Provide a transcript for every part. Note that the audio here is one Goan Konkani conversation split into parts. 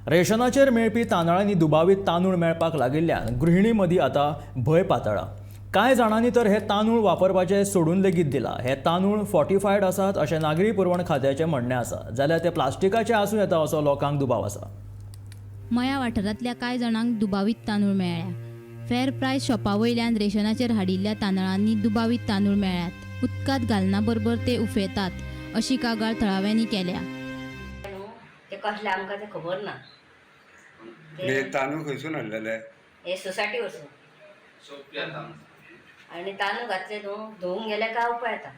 रेशनाचेर मेळपी तांदळांनी दुबावीत तांदूळ मेळपाक लागिल्ल्यान गृहिणी मदीं आतां भंय पातळ्ळा. कांय जाणांनी तर हे तांदूळ वापरपाचे सोडून लेगीत दिला. हे तांदूळ फॉर्टिफायड आसात अशें नागरी पुरवण खात्याचें म्हणणें आसा, जाल्यार ते प्लास्टिकाचे आसूं येता असो लोकांक दुबाव आसा. मया वाठारांतल्या कांय जाणांक दुबावीत तांदूळ मेळ्ळ्या. फेर प्रायस शॉपा वयल्यान रेशनाचेर हाडिल्ल्या तांदळांनी दुबावीत तांदूळ मेळ्ळ्यात. उदकांत घालना बरोबर ते उफेतात अशी कागाळ थळाव्यांनी केल्या. ते कसले आमकां ते खबर ना. हे तांदूळ खंयसून हाडलेले? हे सोसायटी वचून आनी तांदूळ घातले न्हू, धुवूंक गेले काय उपाय येता.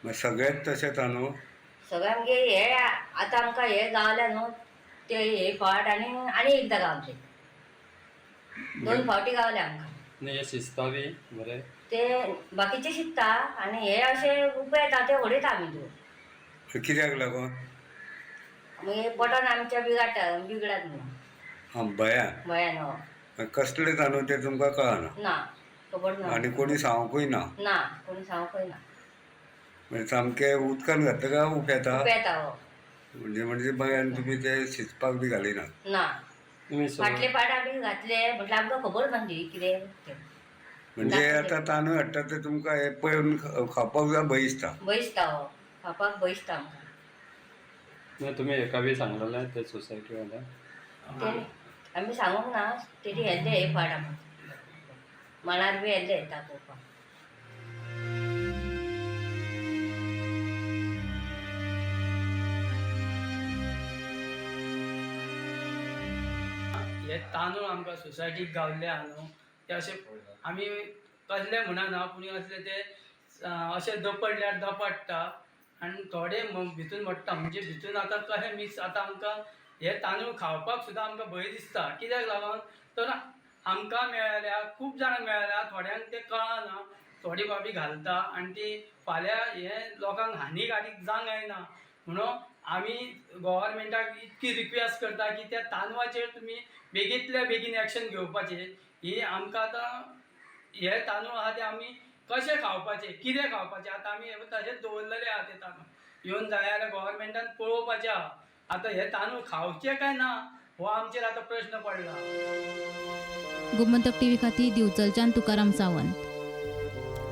मग सगळेच तशे तांदूळ? सगळे आमगे हे आतां आमकां हे गावल्या न्हू ते हे फावट आनी आनी एकदां गावले, दोन फावटी गावले आमकां. न्ही, हे शिजता बी बरें? ते बाकीचे शिकता आनी हे अशे उपाय येता ते उडयता आमी धुवून. कित्याक लागून? मागीर पोटान आमच्या बिगाडटा, बिगडात म्हणून. आं, भंयान. भंयान हो. कसले तांदूळ ते तुमकां कळना? ना, खबर ना. आनी कोणी सांगूंकूय ना? ना, कोणी सांगूंकय ना. म्हणजे सामके उदकान घातले काय उफेता? उफेता हो. म्हणजे म्हणजे भंयान तुमी ते शिजपाक बी घालिना? ना. तुमी फाटले फाट आमी घातले म्हटल्यार आमकां खबर ना ती कितें तें. म्हणजे आतां तांदूळ हाडटा ते तुमकां हे पळोवन खावपाक सुद्दां भंय दिसता? भंय दिसता हो, खावपाक भंय दिसता आमकां. न्ही, तुमी हेका बी सांगलेलें ते सोसायटी वाल्या? ते आमी सांगूंक ना, तेणी येल्ले हे फाट आमकां मणार बी येल्ले दाखोवपाक. हे तांदूळ आमकां सोसायटीक गावल्ले आहा न्हू, ते अशे आमी कसले म्हणना, पूण असले ते अशे दपडल्यार दपडटा आनी थोडे भितून मोडटा. म्हणजे भितून आतां कशें मिक्स, आतां आमकां हे तांदूळ खावपाक सुद्दां आमकां भंय दिसता. कित्याक लागून तर आमकां मेळ्ळ्या, खूब जाणांक मेळ्ळ्या, थोड्यांक ते कळना, थोडी बाबी घालता आनी ती फाल्यां हे लोकांक हानिकारक जावंक जायना म्हणून आमी गोवोरमेंटाक इतकी रिक्वेस्ट करता की त्या तांदळाचेर तुमी बेगींतल्या बेगीन एक्शन घेवपाचें. ही आमकां आतां हे तांदूळ आहा ते आमी कशे खावपाचे, कितें खावपाचे? आतां आमी हे तशेंच दवरलेले आहा. ते तांदूळ येवन जाय जाल्यार गोवोरमेंटान पळोवपाचें आहा. आतां हे तांदूळ खावचे काय ना हो आमचेर आतां प्रश्न पडला. गोमंतक टीव्ही खातीर दिवचलच्यान तुकाराम सावंत.